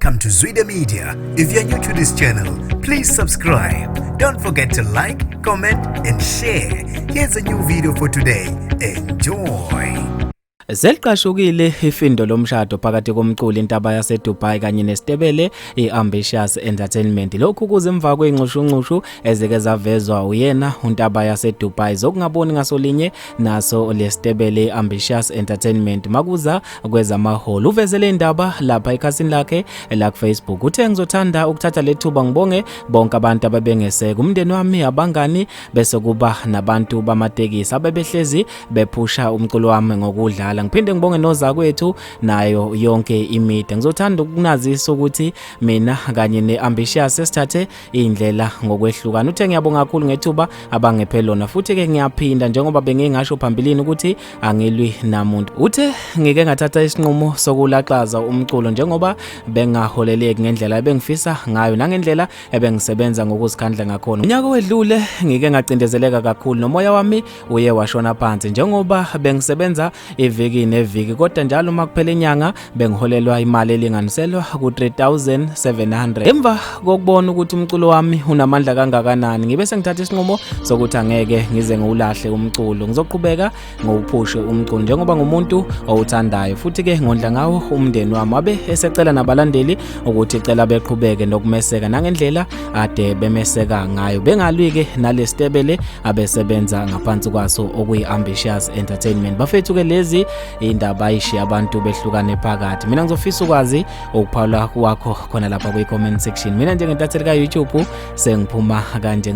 Welcome to Zwida Media. If you're new to this channel, please subscribe. Don't forget to like, comment, and share. Here's a new video for today. Enjoy. Seliqashukile ifindo lomshado phakathi komculi Intaba yaseDubai kanye nesitebele iAmbitious Entertainment. Lokhu kuze emva kwey'nxushunxushu ezike zavezwa uyena uNtaba yaseDubai zokungaboni ngasolinye naso lesitebele iAmbitious Entertainment makuza kwezamaholo. Uveze le ndaba lapha ekhasini lakhe la kuFacebook. Uthe ngizothanda ukuthatha lethuba ngibonge bonke abantu ababengeseka umndeni wami, abangani bese kuba nabantu bamatekisi abebehlezi bephusha umculo wami ngokudlala. Ngiphinde ngibonge nozakwethu nayo yonke imida. Ngizothanda ukunazisa ukuthi mina kanye neAmbitious sesithathe indlela ngokwehlukana. Uthe ngiyabonga kakhulu ngethuba abangephe lona, futhi ke ngiyaphinda njengoba bengingasho phambilini ukuthi angilwi namuntu. Uthe ngike ngathatha isinqumo sokulaxaza umculo njengoba bengaholeleki ngendlela ebengifisa ngayo nangendlela ebengisebenza ngokuzikhandla ngakhona. Unyaka wedlule ngike ngacindezeleka kakhulu nomoya wami uye washona phansi njengoba bengisebenza iviki neviki, kodwa njalo uma kuphela inyanga bengiholelwa imali elinganiselwa ku-3700. Emva kokubona ukuthi umculo wami unamandla kangakanani, ngibe sengithatha isinqumo sokuthi angeke ngize ngiwulahle umculo, ngizoqhubeka ngiwuphushe umculo njengoba ngumuntu owuthandayo, futhi ke ngondla ngawo umndeni wami. Wabe esecela nabalandeli ukuthi cela beqhubeke nokumeseka nangendlela ade bemeseka ngayo, bengalwi-ke nalesitebele abesebenza ngaphansi kwaso okuyi-Ambitious Entertainment. Bafethu ke lezi indaba ayishiya abantu behlukane phakathi. Mina ngizofisa ukwazi ukuphawula kwakho khona lapha kwi-comment section. Mina njengentatheli ka-YouTube sengiphuma kanje.